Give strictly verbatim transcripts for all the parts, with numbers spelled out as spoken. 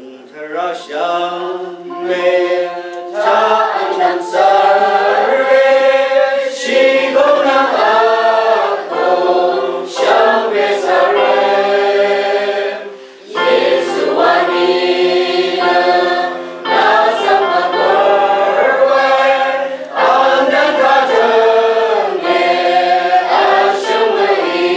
Tvrà shvngbe taq vnvm svre, shìgø nvng vkò shvngbe svre. Yesu wa ni nø, nà svng vpør we, vnvm kadø nge vshø̀m we í.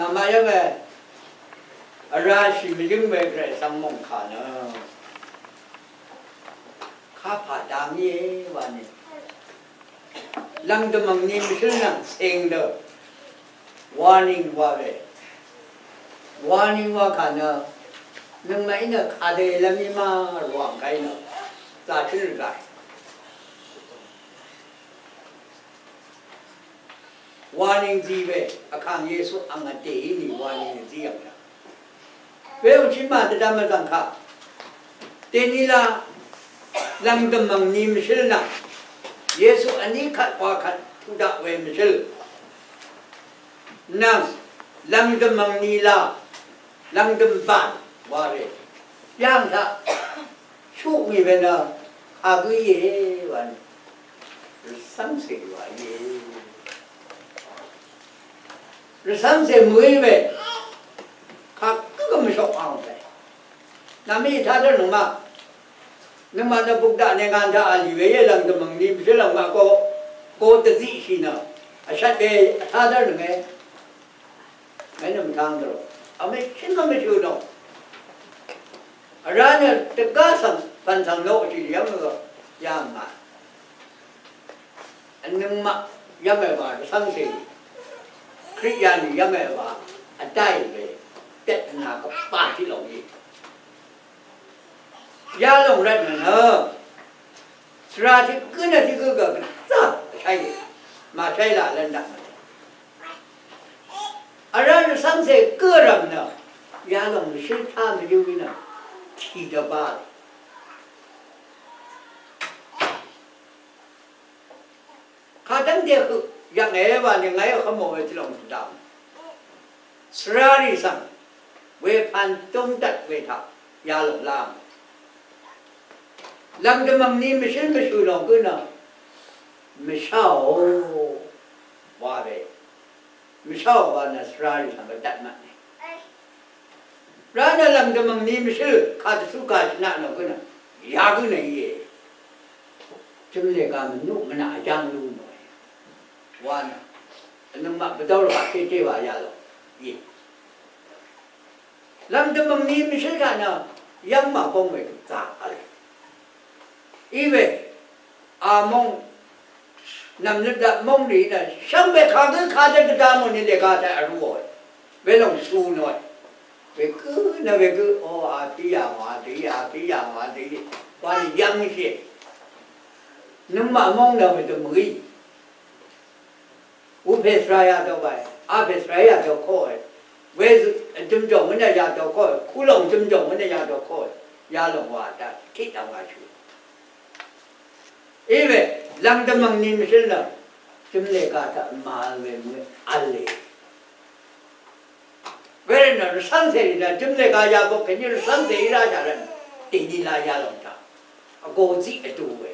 Nvmaqyv́ng we vrá shì mvyǿng we Gvray svng mòngkà nø kapà dang íe wa ni. Lv̀ngdø̀m angni mvshǿl nvng ceng dø warning wa we. Warning wa kà nø nøngmaqí nø kadø lv́m í ma rwàng kàí nø zàshǿl rvgàe. Warning zí we, Vkàng Yesu ang vdè í nì warning zí yv̀ng dv̀ng. Weu chit mà dvdvm vzv̀ng kaq. Dèní la lv̀ngdø̀m angni mvshǿl nvng Yesu vní kvt wa kvt tuq daq we mvshǿl. Nvng lv̀ngdø̀m angni la lv̀ngdø̀m bàn wa we. Yàng taq shuq ngì we nø kagǿ íe wa nø rvcv́ngcè wa íe. Rvcv́ngcè mø̀í we kagǿ gø mvshoq ang we. Nvmí tadø nøngmaq nøngmaq nø bukdaq nèngan taq vlì we íe lv̀ngdø̀m angni mvshǿl lv̀ngmaq ko ko dvziqshì nø vshvt we tadø nønge. Mènø̀m tang dvro. Vmè shø̀n vmè shø̀n nò. Vrá nø dvgá svng pv̀n svng noqshì yv́ng gø yà ngà. Vnøngmaq yv́ng èwà dvcv́ngcè. Kriqyan yv́ng èwà vdáì we. Dèt vnà gvpà tiq lòng í. Yalòng rvt nø nø svra tiq gǿ nø tiq gǿ gø gvzá vshaí. Màshaí laq lv́n daq mvt. Vrá nø cv́ngcè gǿ rv̀m nø yalòng mvshǿl tá mvyǿ í nø tì dvbá. Kadv́ngte høq yv̀ng èé wa ni ngàí vhvmò we tø̀lòng tø̀dv̀m. Svrarì svng wepvn dúngdvt we taq yalòng lám. Lv̀ngdø̀m angni mvshǿl mvshø̀ lòng gǿ nø mvsháò wa we. Mvsháò wa nø svrarì svng vdvt mvtne. Rá nø lv̀ngdø̀m angni mvshǿl kà dvtú kà shvnaq nò gǿ nø yagǿ nø íe. Jø̀mlè gà mvnuq mvnaq vjáng lú nòe. Wa nø vnøngmaq bvdv́l kaq tété wa yalòng íe. Lv̀ngdø̀m angni mvshǿl kaq nø yv́ng màbóng we gvzà vl. Iwe among Nv̀mnøt daq móng rì nø shvngbe kagǿ kadø dvda mò ni lèga taq vrúòe. Welòng shù nòe. Wegǿ nø wegǿ, o, a pí yà ngò, a dø í, a pí yà ngò, a dø í. Wa nì yv́ngshìe. Nøngmaq móng nø wedø mø̀í. Wupè svra yadø wae, apè svra yadø koe. Wezø dømjòng wene yadø koe, kulòng dømjòng wene yadø koe. Yalòng wa daq tiqdv̀ng wa shù. Iwe, lv̀ngdø̀m angni mvshǿl nø, jø̀mlè ga taq màvl we mø v̄le. Wervtnø rvcv́ngcèrì nø jø̀mlè ga yabok kèní rvcv́ngcèrì rá shà rvtnø, dèní la yalòng taq vgō ziq vdú we.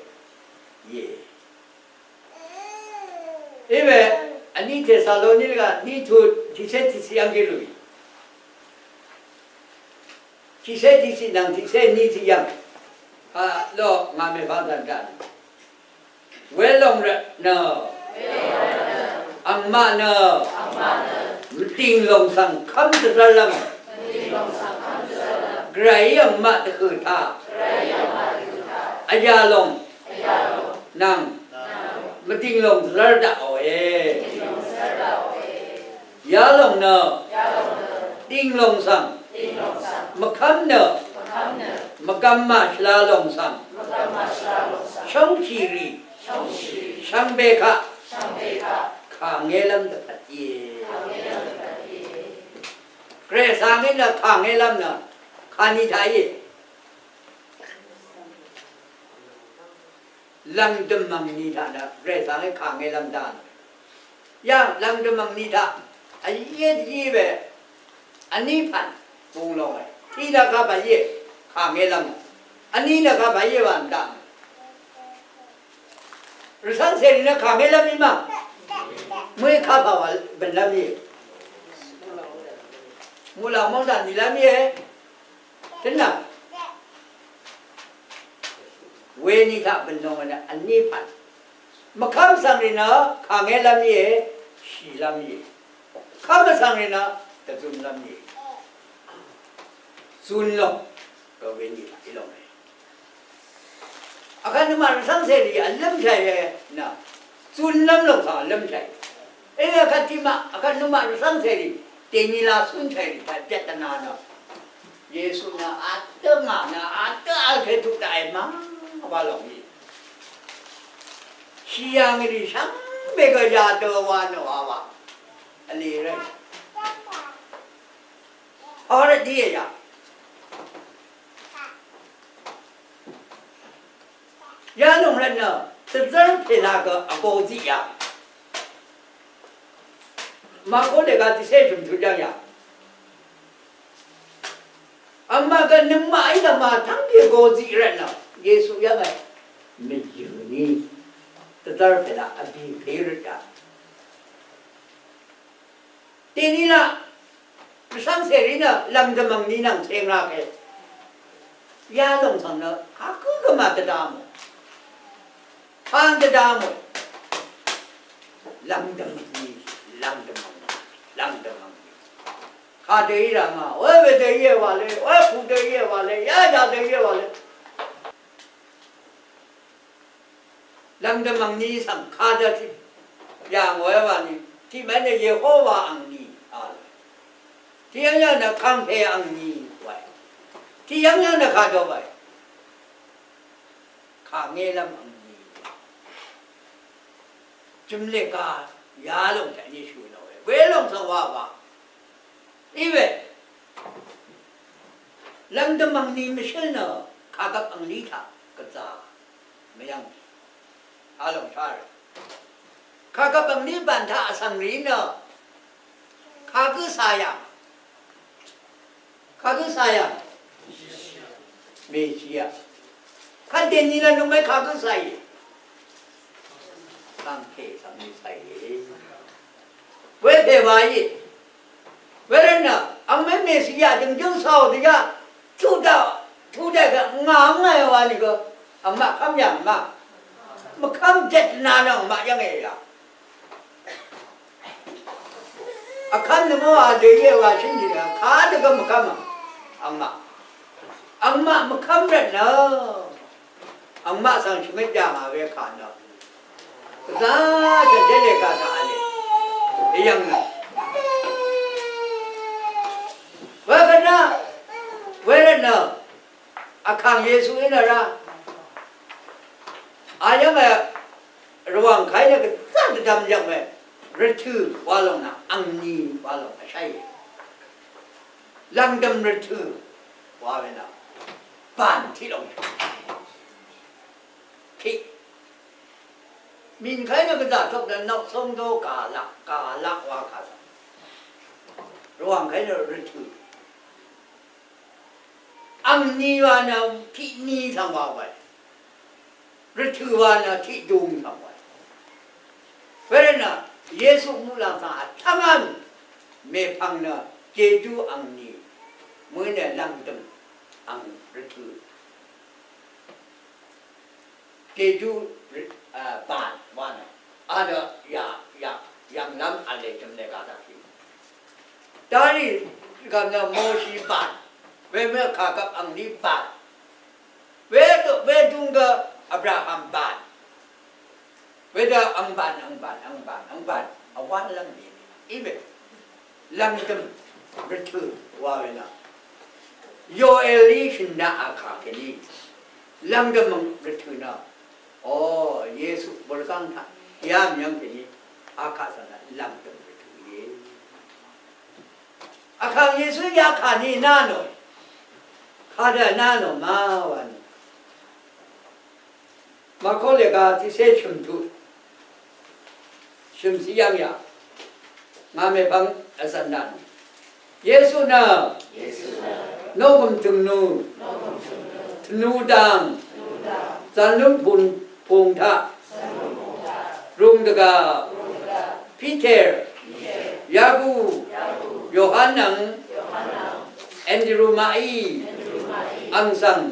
Ye. Iwe, vní Tesaloni ga ní tut tiqcé tiqciq yv́ng gí lùì. Tiqcé tiqciq nvng tiqcé ní tiq yv́ng. A, lo ngà mèpvng dv̀n dv̀n. Welòng rvtnø. Angmaq nø. Mvdìng lòng svng kv́m dvzv́rlv́m. Gvrayí angmaq dvhø̀ taq. Vyà lòng. Nvng. Mvdìng lòng dvzv́r daqòe. Yalòng nø. Dìng lòng svng. Mvkv́m nø. Mvgvm màshvla lòng svng. Shóngshì rì. Shvngbe kaq. Kàngélv́m dvpvt íe. Gvray svng í nø kàngélv́m nø. Kàni taq íe. Lv̀ngdø̀m angni taq nø, Gvray svng í kàngélv́m dá nø. Yà, lv̀ngdø̀m angni taq, v́yé dv́yé we, vní pv̀n, bung lòng we. Tiq dvgvp v́yé, kàngélv́m. Vní dvgvp v́yé wa dá nø. Rvcv́ngcèrì nø kàngélv́m í ma. Mø̀í kapà wa bø̀nlv́m íe. Muqlàng mòngdàn nìlv́m íe. Tønà. Weni taq bø̀n lòng nø vní pv̀n. Mvkv́m svng rì nø kàngélv́m íe, shìlv́m íe. Kv́m vsvng rì nø dvzunlv́m íe. Zun lòng. Gø weni taq í lòng íe. Akvt nøngmaq rvcv́ngcèrì vlǿmshàìe nø. Zunlv́m lòng svng vlǿmshàì. Ē akvt tiqmaq, akvt nøngmaq rvcv́ngcèrì, dèni la cúnshàìrì taq jvt dvna nø. Yesu nø adø ngà nø adø vl kètuq daqe ma wa lòng í. Shì yà ngì rì shvngbe gø yadø wa nø wa wa. Vlì rø. Pàwá rvt dí èyà. Yalòng rvt nø dvzv́r pèla gø vgō ziq yà. Màkó lèga tiqcé shø̀m tut yv́ng yà. Vmà gø nøngmaq í dvmà tv́ng pè vgō ziq rvt nø Yesu yv́ng è. Mvyø̀ ní dvzv́r pèla vbì pè rvt yà. Dèní laq rvcv́ngcèrì nø lv̀ngdø̀m angni nvng ceng ra ke. Yalòng svng nø kagǿ gø mà dvda mò. Pang dvda mò. Lv̀ngdø̀m angni, lv̀ngdø̀m angni, lv̀ngdø̀m angni. Kadø í rà ngà, oy wedø íe wà le, oy kudø íe wà le, yaya dø íe wà le. Lv̀ngdø̀m angni svng kadø tiq yà ngòe wani, tiq mvnø Yehowa angni a. Tiq yv́ng yv́ng nø kangpe angni wae. Tiq yv́ng yv́ng nø kadø wae. Kàngélv́m angni. Jø̀mlè ga yalòng taq ni shø̀ nò we. Welòng svng wa wa. Iwe. Lv̀ngdø̀m angni mvshǿl nø kagvp angni taq gvzà mvyv̀ng. Alòng shá rø. Kagvp angni bàn taq vsvng rì nø kagǿ sa yà. Kagǿ sa yà. Mèshìá. Kvt dèní nø nøngmè kagǿ sa íe. Kangpè svng ni sa íe. Wepè wa íe. Wervtnø, angmè Mèshìá døngjǿng càò dvgá, tuqdaq, tuqdaq gø ngà ngà wa nìgø, angmaq kv́m yà angmaq. Mvkv́m jvt nà nø angmaq yv́ng èyà. Vkv́m nø mò a dø íe wa shǿn jì nø, kadø gø mvkv́m à, angmaq. Angmaq mvkv́m rvtnø, angmaq svng shvngøt yà ngà we kà nø. Za tø̀n dé lè gà taq vle. Yv̀ng nø. Wekvt nø. Wervt nø. Vkàng Yesu í nø rá. Ayv́ng e Rvwàng kàí nø gvzá dvdvm yv̀ng we. Rvtø̀ wa lòng nø angni wa lòng vshaí. Lv̀ngdø̀m rvtø̀ wa we nø. Bàn tiq lòng. Tiq. Mìn kàí nø gvzà tøk nø nvk sóngdó gàlaq, gàlaq wa kà svng. Rvwàng kàí nø rvtø̀. Angni wa nø tiq ni svng wa we. Rvtø̀ wa nø tiq dung svng wa. Wervt nø Yesu muqlàng svng vtv́ngv́m mèpvng nø jejú angni. Mø̀í nø lv̀ngdø̀m ang rvtø̀. Jejú, a, bàn wa nø. A nø yà, yà, yv̀nglv́m vl lè jø̀m lè gà dvkì. Darì gv̀m nø Moshi bàn. Wemø kàgvp angní bàn. Wedø, wedung gø Abraham bàn. Wedø angbàn, angbàn, angbàn, angbàn. Vwálv́m íe. Íwe. Lv̀ngdø̀m rvtø̀ wa we nø. Yoelí shø̀n daq akà kèní. Lv̀ngdø̀m rvtø̀ nø. O, Yesu bvlgáng taq. Yà mvyv̀ng kèní. Akà svng nø lv̀ngdø̀m rvtø̀ íe. Akà Yesu yakà ni nà nò. Kadø nà nò ma wa nò. Màkó lèga tiqsé shø̀m tuq. Shø̀m siq yv̀ng yà. Ngà mèpvng vsvn dv̀n. Yesu nø. Noqgø̀m tø̀ngnu. Tvnu dang. Zanlún pung, pung taq. Rung dvgà. Piter. Yaku. Yohan nvng. Andrew maqí. Àng svng.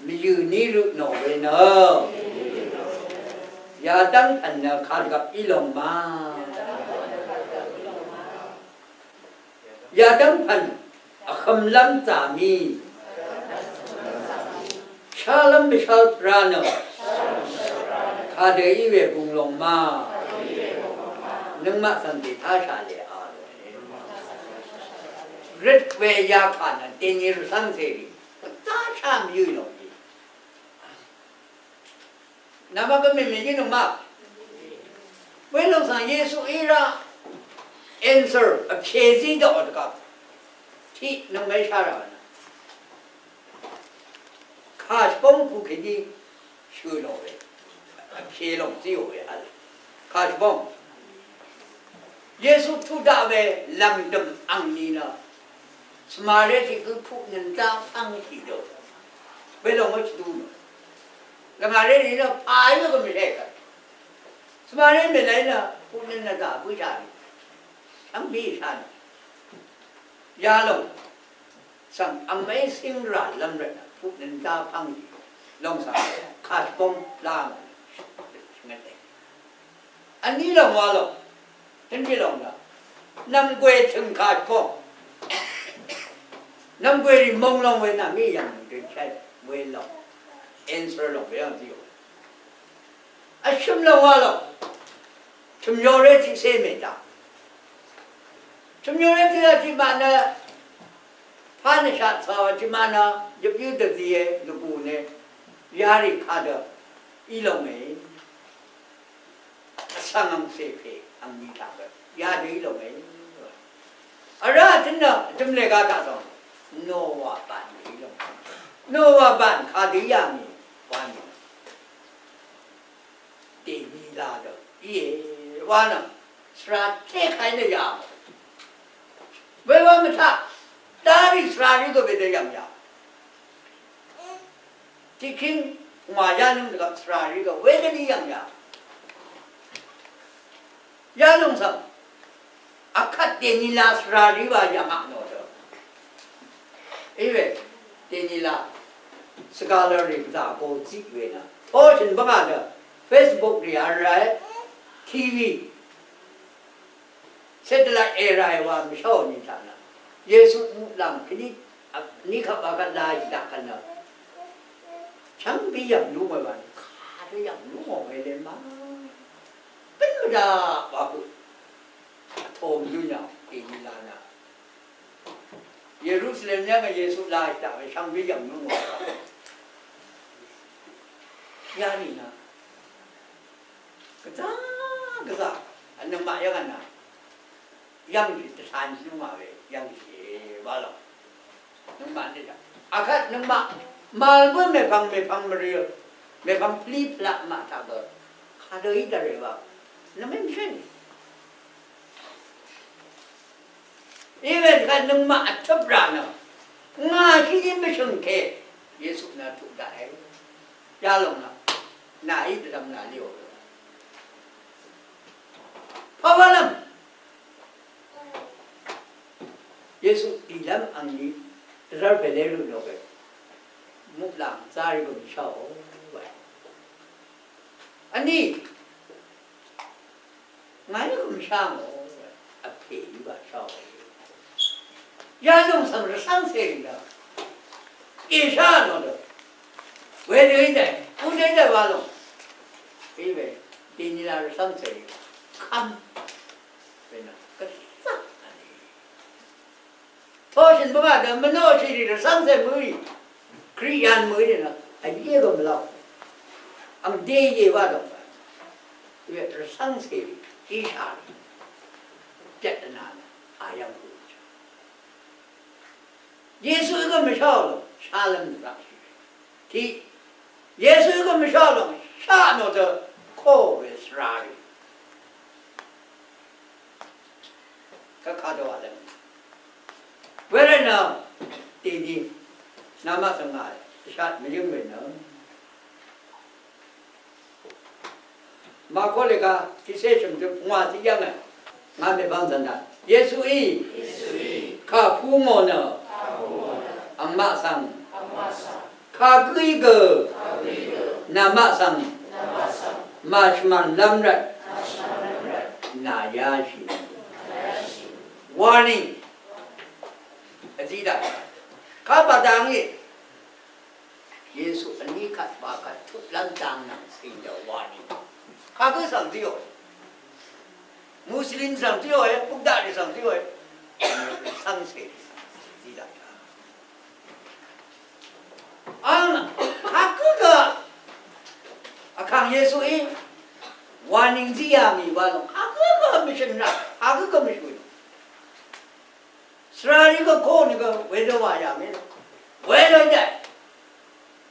Mvyø̀ ní rø nò we nø. Yadv́ng pv̀n nø kadvgvp í lòng ma. Yadv́ng pv̀n vhømlv́m zà mì. Shálv́m mvshv́l pvrá nø. Kadø í we bung lòng ma. Nøngmaq svng dètáshà lè a lòe. Røt we yakà nø dèní rvcv́ng cèrì. Gvzá shà mvyø̀ lòng mì. Namaq gø mèmègí nøngmaq. Welòng svng Yesu í rá answer vpyè zí dvq dvgvp. Tiq nøngmaqí shá rà nø. Kà shvbóng ku kèní shø̀ lò we. Vpyè lòng zíò we vl. Kà shvbóng. Yesu tuq daq we lv̀ngdø̀m angni nø. Svmaré tiq gø puq nøn zá pv́ng tiq dø. Welòng wv́ng shvdú nø. Lv̀ngàré ni nø pàí gø mvlé gø. Svmaré mèlèí nø puq nøn nø zà bǿshà ni. Shvngbe shà ni. Yalòng. Svng amazing ràlv́m rvt nø puq nøn zá pv́ng tiq. Lòng svng kà shvbóng lá mvn. Shvngøt e. Vní lòng wa lòng, tønshì lòng nø, nv̀mgwè tø̀ng kà shvbóng. Nv̀mgwè rì mong lòng we nà mí yv̀ng døn shvt we lòng. Answer lòng we yv̀ng zíò. Vshø̀m lòng wa lòng. Chø̀myoré tiqsé mèdà. Chø̀myoré tiqsé tiqmaq nø, pà nvshat cà wa tiqmaq nø, yøpyǿ dvzìe lvgù nø, yarì kadø, í lòng e. Vsvng angcè pè angni taq gø yadø í lòngé. Vrá tø̄n nø tø̄m lèga taq dòng Nowa bàn í lòng. Nowa bàn kadø í yà ngì wa nì. Dèní la dø íe wa nø svra té kàí nø yà. Wewa mvtaq darì svra rì gø wedø yv̀ng yà. Tiqkíng ngwà yánøng dvgvp svra rì gø wedø ní yv̀ng yà. Yalòng svng akvt dèní la svra rì wa yv̀ng ak nò dø. Iwe dèní la scholar rì bvzà go ziq we nø toshø̀n bvngà dø Facebook rì vl rae, TV Satellite era wa mvshaò ni taq nø Yesu muqlàng kèní vní kvp wa kvt la yì daq kvt nø chv́ng bí yv̀ng lú ngòe wa nø kadø yv̀ng lú ngò we le ma. Daq wa høq vtōm lún yà èni la nà. Yerusalem yv́ng Yesu la shvtaq we shvngbe yv̀ng nǿng wa. Yarì nà gvzà gvzà vnøngmaq yv́ng nà yv́ng shì dvtan nǿng wa we yv́ng shì wa lòng. Nøngmaq nø akvt nøngmaq màvl bǿ mèpvng mèpvng mvrø mèpvng pvlí pvlaq maq taq gø kadø í dvrè wa nøngmè mvshǿn. Iwe dvgvt nøngmaq vtøp rà nø ngà shí í mvshø̀ng ke Yesu nø tuq daqe. Yalòng nø nàí dvdvm nà lí ò. Pàwálv́m Yesu dìlv́m angni dvzv́r pèlé rø nò we muqlàng zá rì gø mvsháò we. Vní ngàí gø mvsháò we. Vpè í wa sháò we. Yalòng svng rvcv́ngcè rì dø èshá nò dø wedø í dè, udø í dè wa lòng. Í we dèní la rvcv́ngcè rì kv́m we nø gvzá vní Toshø̀n bvngà dø mvnoqshì rì rvcv́ngcè mø̀í. Kriqyan mø̀í nø vgé gø mvlaq. Angdé íe wa dø. Wē rvcv́ngcè rì íshà rì. Jvt dvnà nø ayv́ng gø. Yesu gø mvsháò lò shálv́m dvzaqshì. Tiq Yesu gø mvsháò lò shá nò dø kó we svrarì. Kaka dø wa lem. Wervt nø dèní namaq svng ngà dvshat mvyǿng we nø. Màkó lèga tiqcé shø̀m dø pungwà tiq yv́ng e. Ngà mèbvng zv̀n daq. Yesuí kàpú ngò nø angmaq svng kagǿí gø namaq svng màshvmànlv́m rvt nàyáshì. Warning. Vzi daq. Kapà dang í. Yesu vní kvt wa kvt tuq lv́m dang nvng cìng dø warning. Kagǿ svng zíò. Muslim svng zíò e, Buddha rì svng zíò e. Svng cè rì svng zí daq. Ang kagǿ gø vkàng Yesuí warning zí yà mì wa lòng kagǿ gø mvshø̀n rà kagǿ gø mvshø̀n. Svrarì gø kó nìgø wedø wà yà mì. Wedø daq.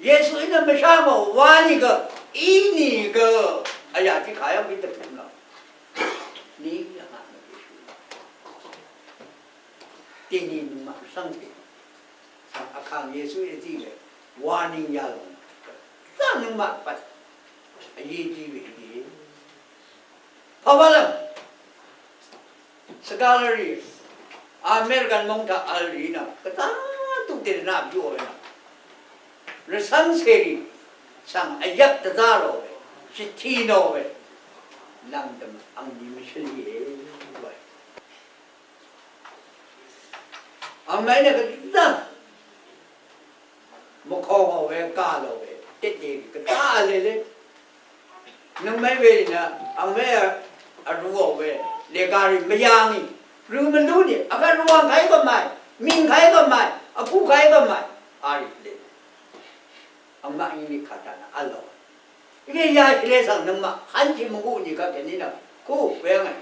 Yesuí nø mvshá mò wa nìgø í nìgø. Vyà tiq kà yv́ng bì dvtø̀ nø. Nì yà ngà nø Yesu. Dèní nøngmaq svng tè. Svng vkàng Yesu èzí we. Warning yà lòng. Svng nøngmaq pvt. Vyi jí we íe. Pàwálv́m. Scholarì American móng taq vl rì nø gvzá tuq dèdvnà bíò we nø rvcv́ngcèrì svng vyvp dvzá rò we shvtì nò we lv̀ngdø̀m angni mvshǿl íe wa. Angmaqí nø gvzá mvkòngò we gàlò we dvdè gvzá v̄le le. Nøngmaqí werì nø angmaqí vrūò we lègàrì mvyv̄ngì rø mvlú nì vgvt rvwàng kàí gvmàì, mìng kàí gvmàì, vpú kàí gvmàì. Arì le. Angmaqí nì kàtà nø v̄lò. Íwe yashì le svng nøngmaq hánshì mvguq nì kvt kèní nø kú weyv́ngì.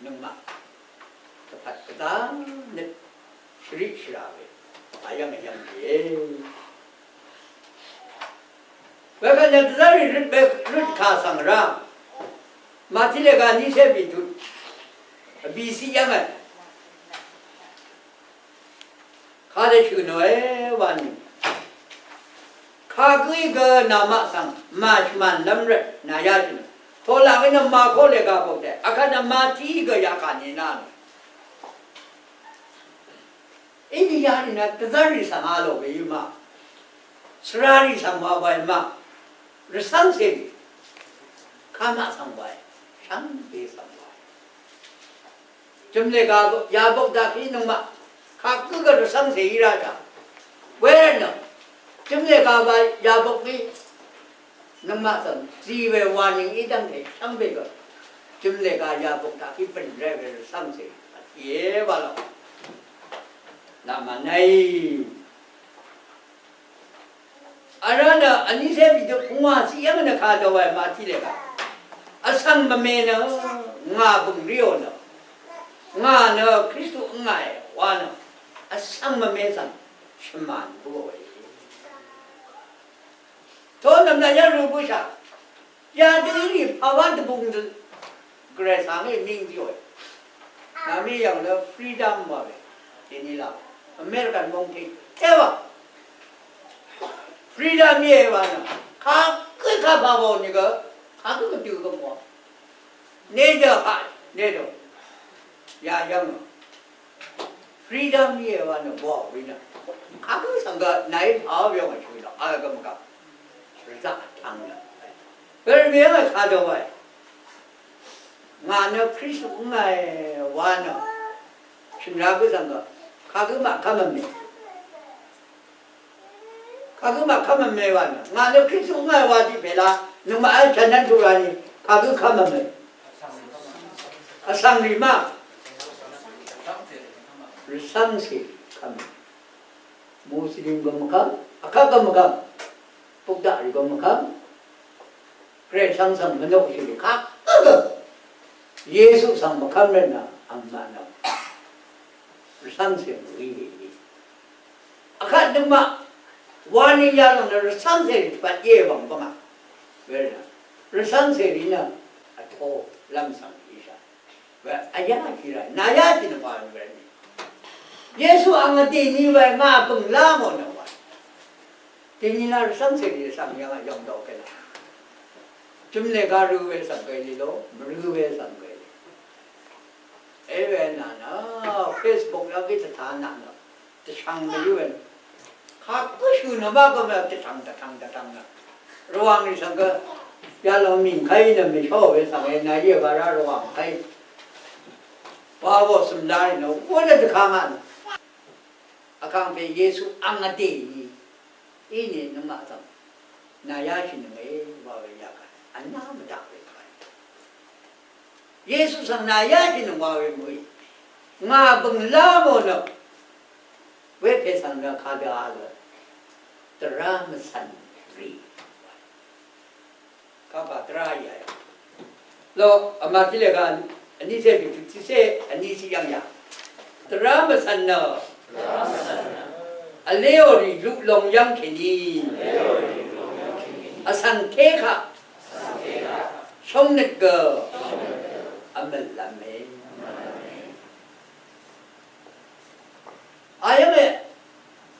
Nøngmaq dvpvt gvzá nøt shvriq shvrà we ayv́ng vyv́ng íe. Wekvt nø dvzv́rì røt we røt kà svng rá. Màtí lèga nícé bìtut vbìciq yv́ng e. Kadø shø̀ nòe wa nì. Kagǿí gø namaq svng màshvmànlv́m rvt nàyá shø̀ nò. Tolaq gø nø màkó lèga bok dè. Akvt nø màtí gø yaqkà nìnà nò. Ídø yarì nø dvzv́rrì svng a lò we í ma. Svrarì svng wa wa í ma. Rvcv́ngcèrì. Kamaq svng wa í. Shvngbe svng wa í. Jø̀mlè gà yabok daqí nøngmaq kagǿ gø rvcv́ngcè í rá taq. Wervtnø jø̀mlè gà ba yabok í Nøngmaq svng zì we wa nìng í dv́ngte shvngbe gø. Jø̀mlè gà yabuk taq í bø̀n ré we rvcv́ngcè. Vtìe wa lò. Nà mànei. Vrá nø vnícé bìdø pungwà ciq yv́ng nø kadø wae màtiq lè gà. Vsvng mvme nø ngà bø̀ng ríò nø. Ngà nø Kristu ngàe wa nø. Vsvng mvme svng shvmàn bǿò we. Tø nv̀m nvt yv́ng rø bǿshà. Yadø í rì pàwá dvbung dø. Gvray svng í ming dì ò. Nà mí yv̀ng nø freedom wa we. Dèní la. American mongte. Tewa. Freedom íe wa nø. Kagǿ kapà wa nìgø. Kagǿ gvdø gø mò. Nedø haq. Nedø. Ya yv̀ng nø. Freedom íe wa nø bò wí nø. Kagǿ svng gø nàí pàó byòng vshø̀ nø vl gø mvgvp. Rvzaq vtvng nø. Bv̀rmì yv́ng kadø wae. Ngà nø Kristu ngàe wa nø. Shø̀n ra gǿ svng gø. Kagǿ màkv́m mvme. Kagǿ màkv́m mvme wa nø. Ngà nø Kristu ngàe wa tiq pèla. Nøngmaq vl chv̀n nv́n tuq ra ni. Kagǿ kv́m mvme. Vsvng rì ma. Rvcv́ngcè kv́m. Muslim gø mvkv́m. Vkvt gø mvkv́m. Bukdaq rì gø mvkv́m. Gvray svng svng mvnoqshì rì kagǿ gø. Yesu svng mvkv́m rvtnø angmaq nø. Rvcv́ngcè mvngí we. Akvt nøngmaq wa ni yalòng nø rvcv́ngcè rì dvpvt íe wv̀ng bvngà. Wervtnø rvcv́ngcè rì nø vtolv́m svng íshà. We vyá shì rà, nàyá shì nø wa we ni. Yesu ang vdè ni we ngà bø̀ng lá mò nø wa. Dèní la rvcv́ngcè rì svng yv̀ng yv̀ng dò kènà. Jø̀mlè ga rø we svng gø lì lo, mvrø we svng gø lì. Ewe nà nø Facebook yv́ng gí dvtá nà nø. Dvshvng mvyǿ we. Kagǿ shø̀ nø ma gø mvtø tvng dvtvng dvtvng nø. Rvwàng rì svng gø. Yalòng mìngkàí nø mèshó we svng e nàí e wa rá rvwàng kàí. Wa wo svng la rì nø wø nø dvkà ngà nø. Vkàngpè Yesu ang vdè ni. Inì nøngmaq svng. Nàyá shì nø mè wa we yà kà. Vná mvdaq we kà. Yesu svng nà yá shì nøng wa we mø̀í. Ngà bø̀ng lá mò nø. Wepè svng nø kadø a gø. Dvrá mvcv̀n rì. Kapà dvrá yà yà. Lo, vmà tiq lè gø, vní cé bì tut tiq cé, vní cé yv́ng yà. Dvrá mvcv̀n nø. Vléò rì luq long yv́ng kèní. Vsvng té kaq. Shóngnøt gø vmø̀lv̄me. Ayv́nge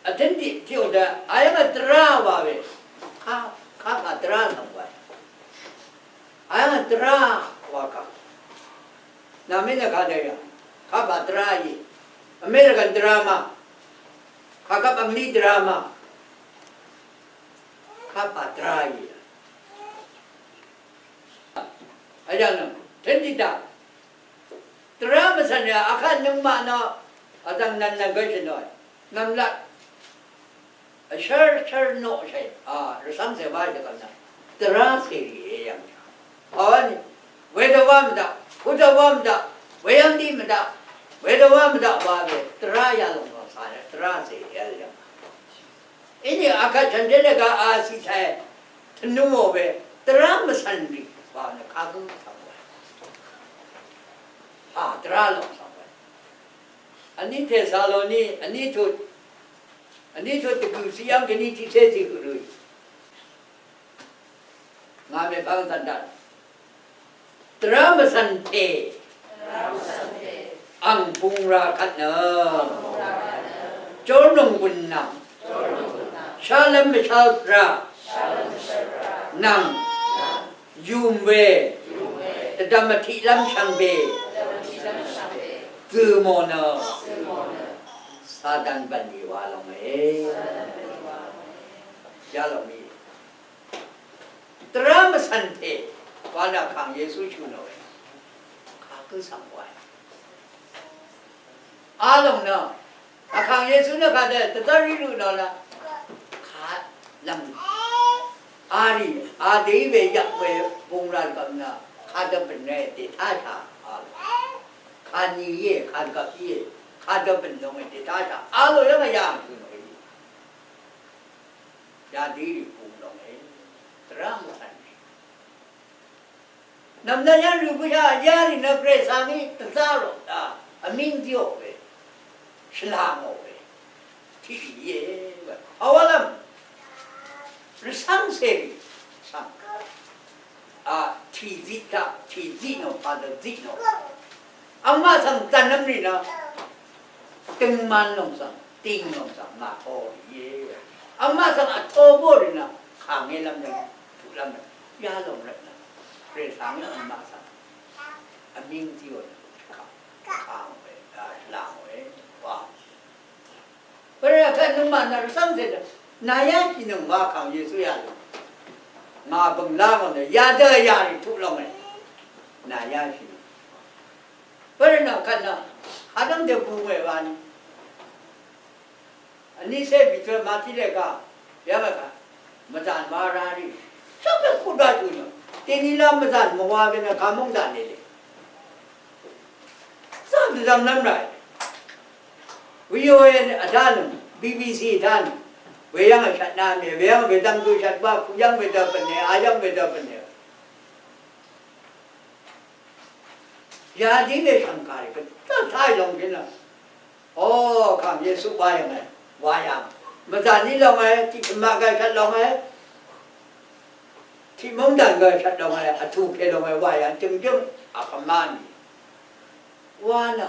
vtǿn tiq tiqò dø ayv́nge dvrá wa we. Ka, kapà dvrá svng wa. Ayv́nge dvrá wa kà. Nà mí nø kadø yà. Kapà dvrá í. American drama. Kakvp Angli drama. Kapà dvrá í. Ayv́ng nø tø̄n tiq daq. Dvrá mvcv̀n yà vkvt nøngmaq nø vdv̀ng nv̀n nv̀n gø shø̀n òe. Nv̀mlat vshv́r shv́r noqshàì. A, rvcv́ngcè wáì dvgv̀n nø dvrá cèrì e yv̀ng shà. Pàwá nì wedø wá mvdaq, kudø wá mvdaq, weyv́ng dí mvdaq, wedø wá mvdaq wa we dvrá yalòng kàng cà nø dvrá cèrì vl yv̀ng. Inì akvt chv̀njé lèga a cì tàì tvnúò we dvrá mvcv̀n rì wa nø kagǿ svng we. Hà dvrá lòng svng we. Vní Tesaloni, vní tut, vní tut dvgø̀ ciq yv́ng gvní tiqcé tiq høq rø. Ngà mèpvng zv̀n dv̀n. Dvrá mvcv̀n pè. Ang bung ra kvt nø. Jórnòng bùn nvng. Shálv́m mvshál vrá. Nvng. Yùm we. Dvdvm vtiqlv́m shvngbe. Zø̀ mò nø. Satan bv̀n í wa lòng e. Yalòng í. Dvrá mvcv̀n pè wa nø Vkàng Yesu shø̀n òe. Kagǿ svng wae. A lòng nø Vkàng Yesu nø kadø dvdv́r í rø nò nø. Ka lv̀ng. Arì, adø í we yvk we bung ra dvgvp nø, kadø bø̀n we dètáshà, a, kani íe, kadvgvp íe, kadø bø̀n lòng we dètáshà, a lò yv́ng yà shø̀n we. Yadø í rì bung lòng we. Dvrá mvtàn we. Nv̀mnvn yv́ng rì bǿshà, yarì nø Gvray svng í dvzá rò, a, vmíng zíò we. Shvlá ngò we. Tiq íe we. Awalv́m. Rvcv́ngcèrì svng. A, tìziq taq, tìziq nò, pàdø ziq nò. Angmaq svng dv̀nvm rì nø. Døngman lòng svng, ding lòng svng, ngà to rì íe. Angmaq svng vto bó rì nø, kàngé lv́m nø, tuq lv́m nø, yalòng rvt nø. Rè svng nø angmaq svng. Vmíng zíò nø, kà, kàng we, a, shvlá ngò we, wa. Wērvt nøngmaq nà rvcv́ngcè dø. Nà yá shì nøng wa kàng Yesu yà lò. Ngà bø̀ng lá ngò nø yadø yà rì tuq lòng è. Nà yá shì nøng. Wērvt nø kvt nø. Kadv́ng dø bù mè wa nø. Vní cé bìtø màtí lè kà. Yv́ng kà. Mvzàn wa rá rì. Shvkvt kú dvtù nø. Tení lá mvzàn mvwa we nø kà móng dv̀n lè lè. Zá dvzv̀m nv́m ràì. V O A vdánøng, B B C vdánøng. Weyv́ng vshvt nà mì, weyv́ng wedvng gø shvt bá, kuyv́ng wedvbø̀n nè, ayv́ng wedvbø̀n nè. Yadí we shv̀ngkàrì, vtá táì lòng gí nø. O, kàng Yesu wa yv̀ng è, wa yv̀ng. Mvzà ní lòng è, tiq shvmaq gø shvt lòng è. Tiq mungdàn gø shvt lòng è, vtù kè lòng è, wa yv̀ng, jø̀ngjǿng, vkvmá nì. Wa nø.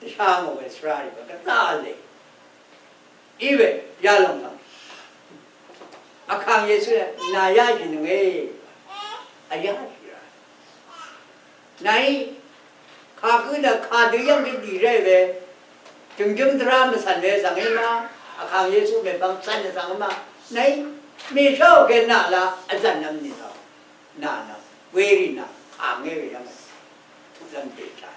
Dvshá ngò we svrarì we gvzá v̄le. Í we yalòng svng. Vkàng Yesu nø nà yáshì nønge. Vyáshì rà. Nàí kagǿ nø kadø yv́ng gø dì ré we. Jø̀ngjǿng dvrá mvcv̀n we svng í ma. Vkàng Yesu mèpvng cv̀n svng í ma. Nàí mèsháò ke nà la vzv̀n nvm nì svng. Nà nø, werì nø, kàngé we yv́ng. Tuq lv́m dèchá.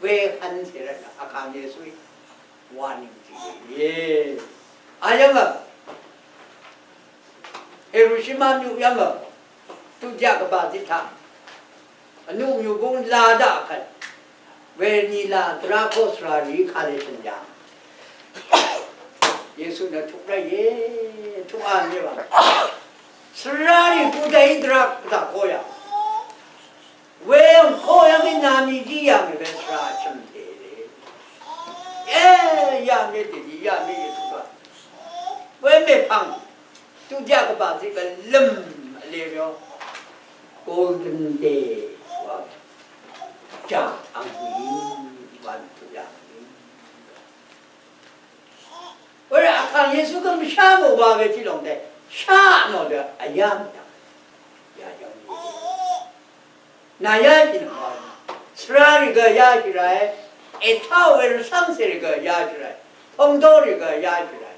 We kvn cèrvt nø, Vkàng Yesuí. Wa nìng tiq we íe. Ayv́ng a. Hiroshima myuq yv́ng a. Tuq jaq kvbà tiq taq. Vnuq myuq búng la daq kvt. Wenila dvra ko svrarì kale shø̀n yà. Yesu nø tuq ráìe, tuq á mì wa. Svrarì kudai dvra kudai ko yà. Weong ko yà mì nà mì ji yà mì we svrarì chø̀m tèrè. E, yà mì tèrè, yà mì Yesu wa. We mèpvng. Tuq jaq kvbà zí kvlø̀m vle rø. Golden day wa. Jà ang hí wa tuq yà. Wērvt Vkàng Yesu gø mvshá mò wa we tiq lòng dè. Shá nò dø vyá mvdv̀m. Yà yv̀ng. Nà yáshì nø màò. Svrarì gø yáshì ràe. Ètáò we rvcv́ngcèrì gø yáshì ràe. Pòngdorì gø yáshì ràe.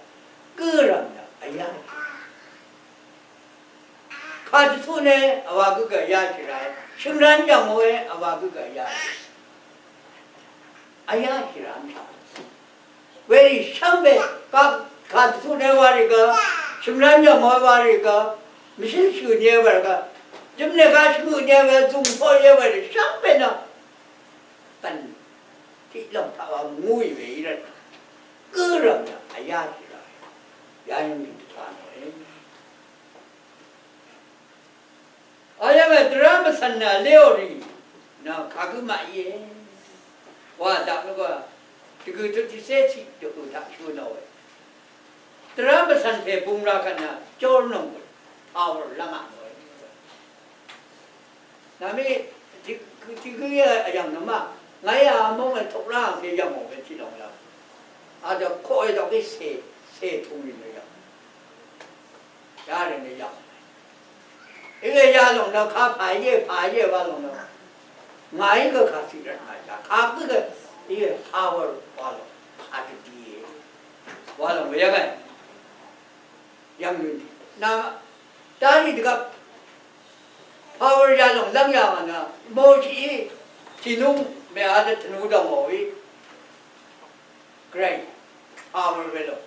Gǿrv̀m nø vyáshì. Kàdvtuq nø vwà gǿ gø yáshì ràe. Shø̀ngrv́n yv̀ngòe vwà gǿ gø yáshì. Vyáshì ràe. Werì shvngbe kà, kàdvtuq nø warì gø, shø̀mrán yv̀ngò warì gø, mvshǿl shø̀n yé warì gø, jø̀m nø gø shvngøt yé we, zùng poq yé warì shvngbe nø. Bv̀n tiq lòng taq wa ngúì we í rvt. Gǿrv̀m nø vyá shì ràì. Yayv́ng dvtá nòe. Ayv́ng dvrá mvcv̀n nø léò rì nø kagǿ maq íe. Wa daq nø gø dvgø̀ tut tiqcé tiq dvgø̀ taq shø nòe. Dvrá mvcv̀n pè bung ra kvt nø jórnònggùn power lv́ngaq nòe. Nami tiq, tiq gǿ yv̀ng nø ma ngàí a móng we toq rá angke yv̀ngò we tiq lòng yv̀ng. A dvkoqe dvgí cè, cè tùng rì nø yv̀ng. Yarì nø yv̀ng. Íwe yalòng nø kapà íe, pà íe wa lòng nø. Ngàí gø kà tiq rvt ngàí gø kagǿ gø íwe power wa lòng. Kà dvdì íe. Wa lòng we yv̀ng e. Yv̀ng lún. Nà darì dvgvp power yalòng lv́ng yà ngà nø. Moshií tìnung mèa dø tvnu dv̀ngò í. Gvray power we lòng.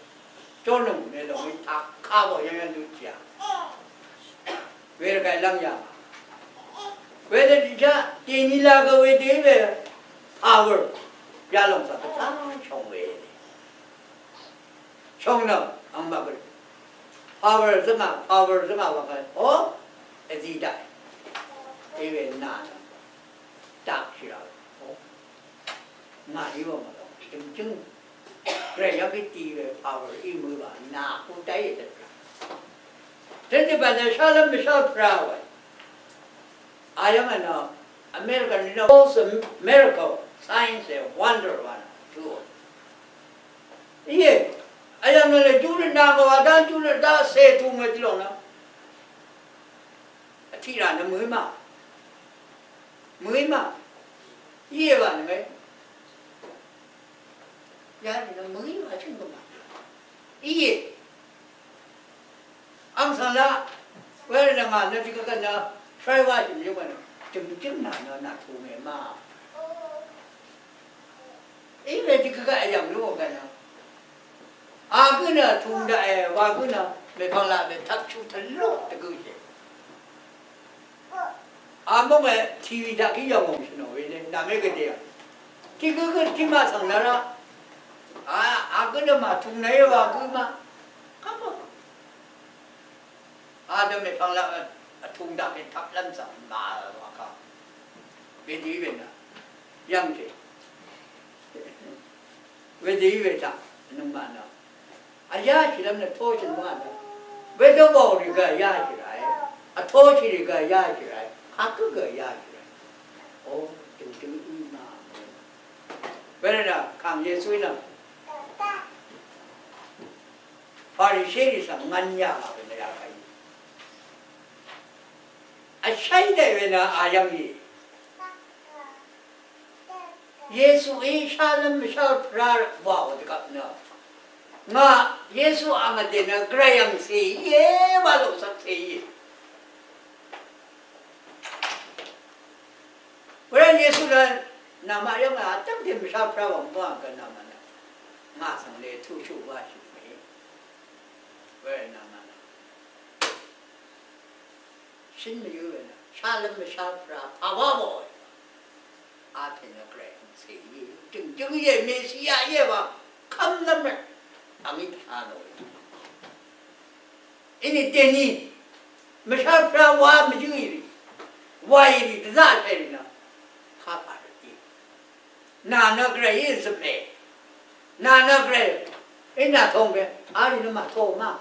Jórnøng mèlòng í taq kà bò yv́ng yv́ng dø tìá. Wervgvt lv́m yà. Wedø dìjá dèní lagø wedø í we power yalòng svng gvtá shòng we. Shòng nø ang mvgø. Power zøngà, power zøngà wvng kà. O, èzí daq. Í we nà nø. Daq shì rà. O. Ngà í wvng mvgø. Jø̀ngjǿng. Gvray yv́ng í dì we power í mø wa nà kú dai dø. Tøn dì bv̀n nø shálv́m mvshál prá wa. A yv́ng nø American nø both a miracle, science and wonder wa nø. Tù. Íe, a yv́ng nø lè jú nø nà ngò wa dá jú nø dá sè tù ngò tì lòng nø. Vtì rà nø mø̀í mà. Mø̀í mà. Íe wa nø mè. Yarì nø mø̀í wa chø̀ng gø mà. Íe. Àng svng la, wervt nø ngà nø tiq gvgvt nø, shwai wa shø̀m yøng nø, jø̀m jø̀m nà nø nà tù mè ma. Í we tiq gvgvt èyv̀ng lú gvt nø. A gǿ nø tù daqe, wa gǿ nø, mèpvng laq mètvp shú tvluk dvgø shì. A mòngè T V daq kí yv̀ngòng shì nò we le, nà mè gø dè a. Tiq gǿ gǿ tiq ma svng nà rá. A, a gǿ nø mà tù nà é wa gǿ ma. Kaq mò. Adø mèpvng laq vtùng daq mètvp lv́m svng màvl wa kà. Wedø í we nø. Yv̀ngshì. Wedø í we taq. Nøngmaq nø. Vyáshì lv́m nø vtóshì lv́m nø. Wedø wàò rì gø vyáshì ràe. Vtóshì rì gø vyáshì ràe. Kaq gø gø vyáshì ràe. O, dø̀ngdø̀ng í ma. Wervt nø, kàng Yesuí nø. Farisherì svng ngvn yà ngà we nø yà kàí. Vshaí daq we nø a yv́ng í. Yesuí shálv́m shál prá wàò dvgvp nø. Ngà Yesu ang vdè nø Gvray ang cè íe, wa lò svng cè íe. Wervt Yesu nø namaq yv́ng a dv́ngte mvshá prá wv̀ng bǿà gø namaq nø ngà svng le tuqshuq wáshì mè. Wervt namaq nø shín mvyǿ we nø shálv́m mvshá prá pàwá bòe. Apè nø Gvray cè íe, jø̀ngjǿng íe, Mesia íe wa kv́mlv́m rvt. Angí dvshá nò we. Inìdèni mvshá prá wá mvyǿ ì rì, wàì rì dvzá shàì rì nø kapà rvt íe. Nà nø Gvray í zø̀me. Nà nø Gvray í nà tong we. Arì nø màto ma.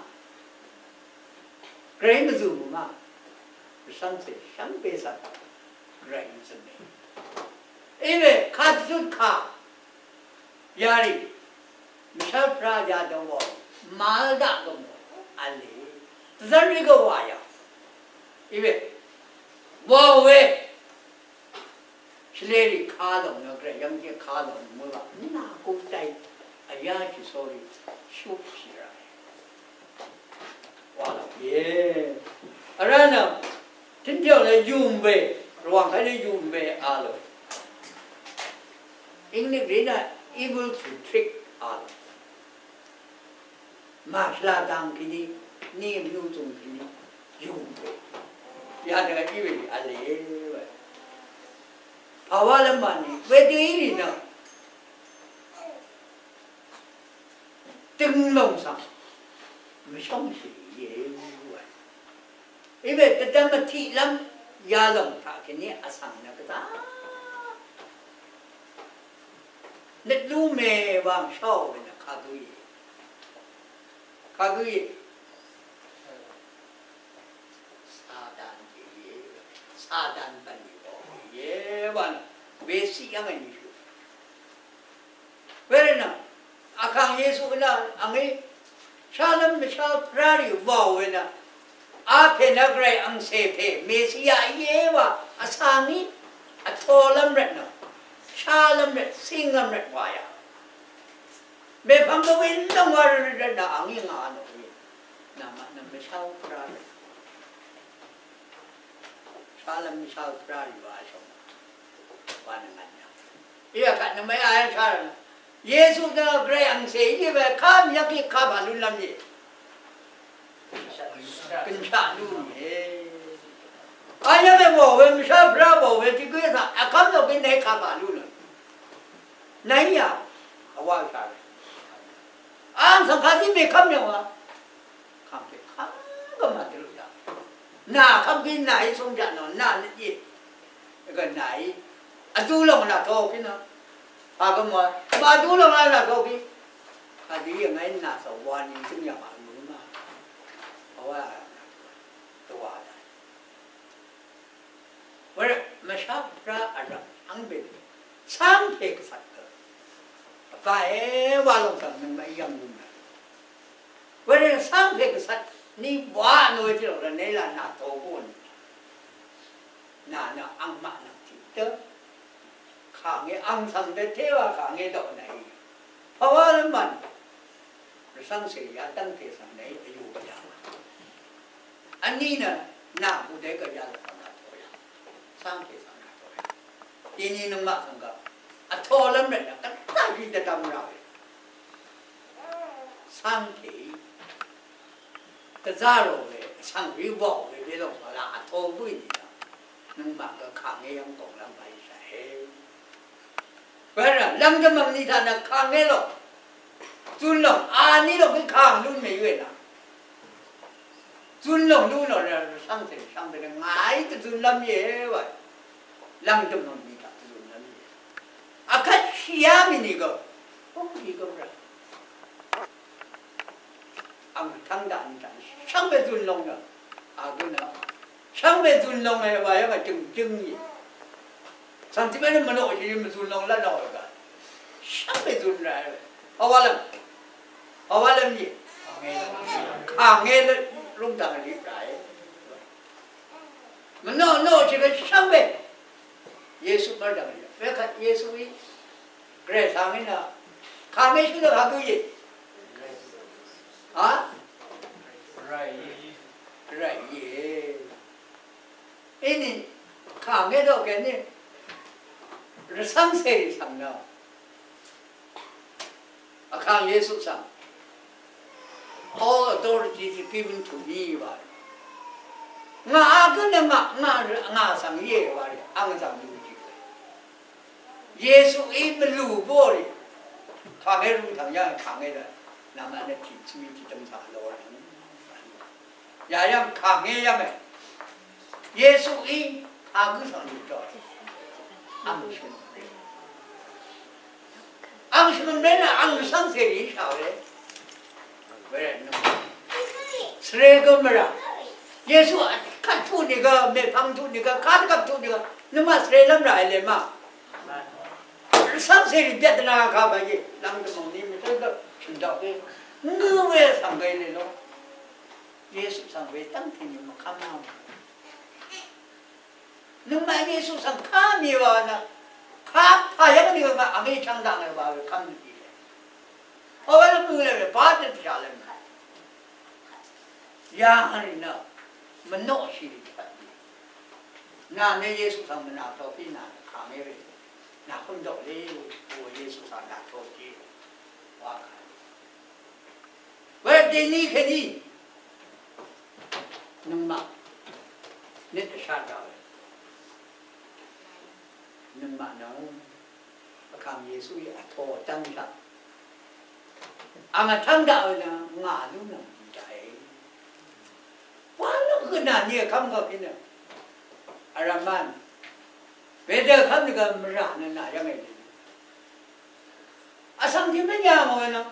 Gvray í mvzø̀m ma. Vsvng cè shvngbe svng Gvray í zø̀me. Í we kadvzut ka. Yarì. Mvshv́l prá yadø wàò, màvl daq gø mò, v̄le. Dvzv́r rì gø wà yà. Í we, wàò we. Shvlē rì kalòng nø, Gvray yv́ng jé kalòng nø mø wa, nà gø dai, vyá shì sórí, shúk shì rà. Wa lòng íe. Vrá nø, tøn jø nø yùm we, rvwàng kaq nø yùm we a lòng. English rì nø able to trick a lòng. Màshvla dang kèní, ní mvyú zùng kèní, yùm we. Yadø í we v̄le we. Pàwá lv́m màní, wedø í rì nø. Dønglòng svng mvshóngshì íe wa. Iwe dvdvm vtiqlv́m yalòng taq kèní vsvng nø gvzá. Nøt lú mè wa shaò we nø kagǿ íe. Kagǿ íe. Satan íe. Satan bv̀n íe wa nø. Wesiq yv́ng vní shú. Wervtnø, vkàng Yesu nø, angí, shálv́m, shálv́m vrá rì wàò we nø, apè nø Gvray angcè pè, Mesia íe wa, vsvng í, vtolv́m rvtnø, shálv́m rvt, cínglv́m rvt wa yà. Mèpvng gø we lv́ng wa rvt nø, angí ngà nò we. Namaq nø mvshálv́m vrá rì. Shálv́m, shálv́m vrá rì wa shòng. Wa nø ngà nà. Iya kaq nø mvya shálv́m. Yesu nø Gvray angcè í we kv́m yv́ng kí kapà lúnlv́m íe. Gønshaq lú íe. Ayv́ng we mò we mvshá vrá mò we tiq gǿ svng vkv́m nò gø nèí kapà lú nø. Nèí yà. Vwá shà we. Ang svng kàzí mèkv́m yv̀ng wa. Kàngpè kàngà màdø lúdà. Nà kv́mkí nàí cúngjaq nò nà nøt íe. Gø nàí vdu lòng nà tokí nø. Pàgø mò màvdu lòng nà tokí. Kàdø íe ngàí nà svng wa ni cúngjaq màvdu mà. Vwá dvwà dà. Wervt mvshaq vrá vrv̀m shvngbe cv́ngpè gvcvt gø vbàe wa lòng svng nøngmaq yv̀ng gùn mv̀n. Wervt cv́ngpè gvcvt ni wa nò we tiq lòng rvt nèí la nà to gùn. Nà nø angmaq nvng tiq dø kàngé ang svng dø téwa kàngé dø nèí. Pàwá lvmv̀n rvcv́ngcè yadv́ngte svng nèí vyù vyà. Vní nø nà gudé gø yalvng nà toyà. Cv́ngte svng nà toyà. Dini nøngmaq svng gø vtolv́m rvt nø gvtá vi dvdvm rà we. Cv́ngte dvzá rò we, cv́ng rí wà we we lòng la vto bǿì nìnø. Nøngmaq gø kàngé yv́ng gònglv́m bá í shàe. Wervt lv́ng dvmv̀ng ni taq nø kàngé lò. Zun lòng, a ní lòng kí kàng lún mèí we nà. Zun lòng lún lòng rvt shvngcè shvngbe nø ngàí dvzunlv́m íe wa. Lv́ng dvmv̀ng ni taq dvzunlv́m íe. Akvt shìá mì nìgø. Búng nìgø rvt. Ang vtv́ng daq ni taq shvngbe zun lòng nø. A gø nø. Shvngbe zun lòng e wa yv́ng a jø̀ngjǿng íe. Svng tiq mvnø mvnoqshì mvzun lòng lv́n lòng e gà. Shvngbe zun rà e. Pàwálv́m. Pàwálv́m íe. Kàngé lv́n rúngdv̀ng rì rà e. Mvnoqnoqshì gø shvngbe. Yesu mv́rdv̀ng rì. Wekvt Yesuí Gvray svng í nø kàngé shø̀n nø kagø íe. A? Gvray íe. Inì kàngé dø kèní rvcv́ngcèrì svng nø Vkàng Yesu svng all authority is given to me wa. Ngà a gǿ nø ngà, ngà, ngà svng íe wa rì, ang svng lú jì. Yesuí mvlù bǿò rì. Kàngé rung tvng yv́ng kàngé dø. Namaq nø tìcúí tìdv́ng svng lò rì. Yayv́ng kàngé yv́ng e. Yesuí kagǿ svng lùtò. Ang shvngø̀mré. Ang shvngø̀mré nø ang shvngcèrì shàòe. Wervt nø svre gø mvrà. Yesu kvt tuq nìgø, mèpvng tuq nìgø, kadvgvp tuq nìgø, nøngmaq svrelv́m ràe lèma. Shvngcèrì byvt dvna kà bàíe. Lv̀ngdv̀m mòngni mvtǿ gø shø̀n daqe. Ngø we svng gø lè ló. Yesu svng wedv́ngte ni mvkv́m a. Nøngmaq Yesu svng kà mì wa nø. Kà pà yv́ng ni wa angí chvng daq ngà wa we kv́m ni le. Pà wa lv́m mø le we ba dø dvshà lv́m. Yà ngà rì nø. Mvnoqshì rì dvpvt ni. Nà ne Yesu svng mvnà to pí nà kà mì we. Nà kún dø le. Wo Yesu svng nà to jì. Wa kà. Wedø dèní kèní nøngmaq nøt vshat daqe. Nøngmaq nvng Vkàng Yesuí vtō vtv́ng taq ang vtv́ng daqe nø ngà lú nvng daqe. Wa nø gø nà ni vkv́m gø pí nø. Vraman. Wedø vkv́m ni gø mvrà nø nà yv́ng e. Vsvng tiq mvnya ngò we nø.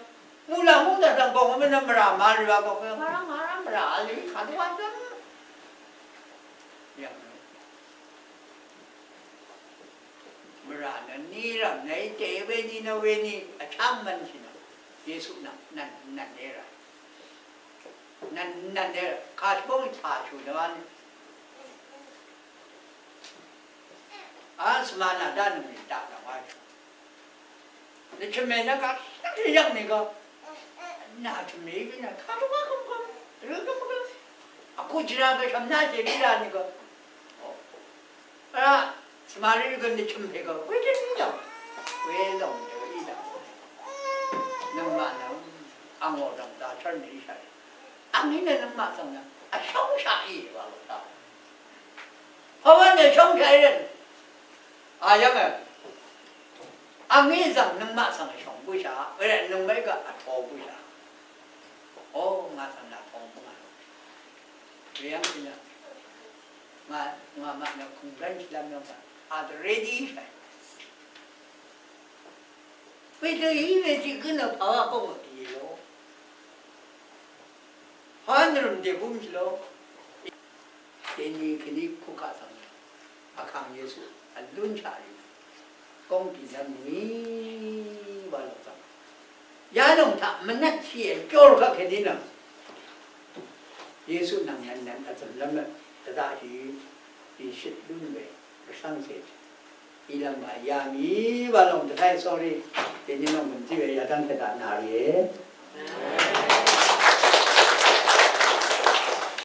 Muqlàng mungdv̀n svng gòng we nø mvrà màrì wa gòng we. Ngàrá ngàrá mvrà vlì kàdø wa dø. Yv̀ng nø. Mvrà nø ni rv̀m nø í tè we ni nø we ni vcháng mvnshì nø. Yesu nø nvn nvn e rà. Nvn nvn e rà. Kà shvbóng í pà shù nø wa ni. A svma nà dá nø mì daq nà wa. Nø chø̀mè nø kà shvngshì yv́ng nìgø. Nà chø̀mè í bì nø kà rvgá gø̀mgø̀m. Rø gø̀mgø̀m. Vkú jìra gø shv̀mná shèrí rá nìgø. Vrá svmarì gø nø chø̀mè gø. Wē dø í dv̀ng. Wē lòng dø í dv̀ng. Nøngmaq nø angò dv̀ng dvchv́r mèíshàì. Angí nø nøngmaq svng nø vshóngshaq í wa lòta. Pàwá nø shóngshaq í rvn. Ayv́ng e. Angí zvng nøngmaq svng vshóng bǿshà. Wervt nøngmaq gø vtó bǿshà. O, ngà svng nà tó bǿngà. Weyv́ng shì nø. Ngà, ngà maq nø kùnggv́n shìlv́m yv́ng svng. At ready shàì. Wedø í we tiq gǿ nø pàwá kóng vtì lo. Pàwá nvrø̀m dèbúm shì lo. Dèni kèní kukaq svng. Vkàng Yesu vlún shaq rì. Góng dì nvng mø̀í wa lòng svng. Yalòng taq mvnvt shì è jor kaq kèní nø. Yesu nvng nvn nvn vzø̀m lv́m dvzaqshì. Dì shøt lún we. Rvshv́ngcè. Ilv̀m wa yà mì wa lòng dvtaq, sorry. Dèní lòng mø̀n zí we yadv́ng kèdaq nà rì e.